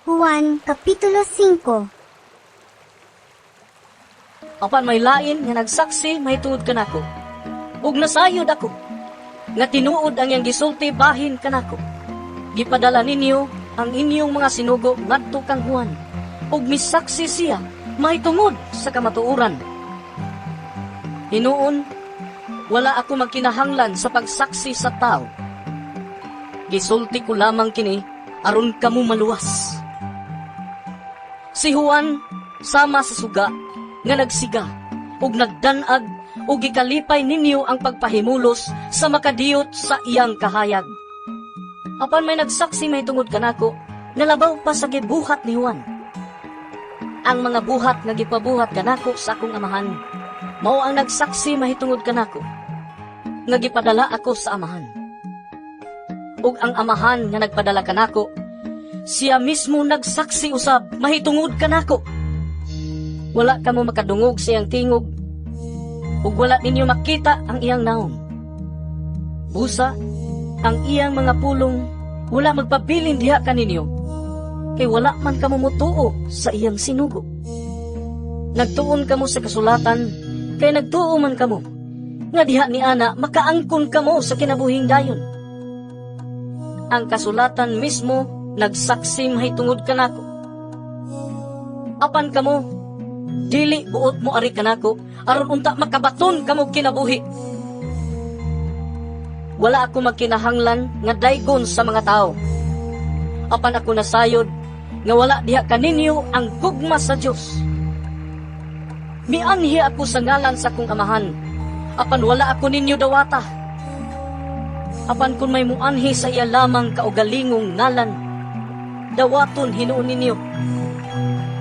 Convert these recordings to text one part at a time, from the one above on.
Juan Kapitulo 5. Apan may lain nga nagsaksi mahitungod kanako. Ug nasayod ako nga tinuod ang iyang gisulti bahin kanako. Gipadala ninyo ang inyong mga sinugo ngadto kang Juan ug misaksi siya mahitungod sa kamatuoran. Hinuon, wala ako magkinahanglan sa pagsaksi sa tao. Gisulti ko lamang kini aron kamo maluwas. Si Juan sama sa suga nga nagsiga ug nagdanag ug gikalipay ninyo ang pagpahimulos sa makadiyot sa iyang kahayag. Apan may nagsaksi mahitungod kanako nga labaw pa sa gibuhat ni Juan. Ang mga buhat nga gipabuhat kanako sa akong Amahan, mao ang nagsaksi mahitungod kanako nga gipadala ako sa Amahan. Ug ang Amahan nga nagpadala kanako, siya mismo nagsaksi usab mahitungod kanako. Wala kamo makadungog sa iyang tingog, ug wala ninyo makita ang iyang naong. Busa, ang iyang mga pulong wala magpabilin diha kaninyo, kay wala man kamo motuo sa iyang sinugo. Nagtuon kamo sa kasulatan, kay nagtuo man kamo, nga diha ni ana makaangkon kamo sa kinabuhing dayon. Ang kasulatan mismo nagsaksi mahitungod kanako. Apan kamo, dili buot mo ari kanako aron unta makabaton kamo kinabuhi. Wala ako magkinahanglan nga daygon sa mga tao. Apan ako nasayod nga wala diha kaninyo ang gugma sa Dios. Mianhi ako sa ngalan sa akong Amahan, apan wala ako ninyo dawata. Apan kung may muanhi sa iya lamang kaugalingong ngalan, dawaton hinuon ninyo.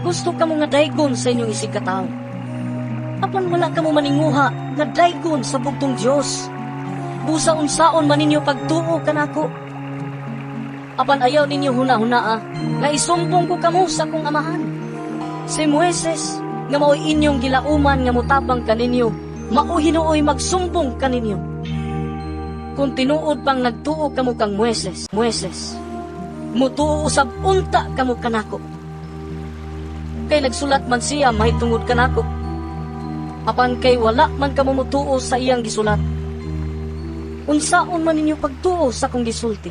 Gusto kamo nga daygon sa inyong isig katawo. Apan wala kamo maninguha nga daygon sa bugtong Dios. Busa unsaon man ninyo pagtuo kanako. Apan ayaw ninyo huna-hunaa nga isumbong ko kamo sa akong Amahan. Si Moises nga mao'y inyong gilauman nga mutabang kaninyo, mao hinuoy magsumbong kaninyo. Kung tinuod pang nagtuo kamo kang Moises, mutuo usab unta kamo kanako. Kay nagsulat man siya mahitungod kanako. Apan kay wala man kamo mutuo sa iyang gisulat. Unsaon man ninyo pagtuo sa akong gisulti?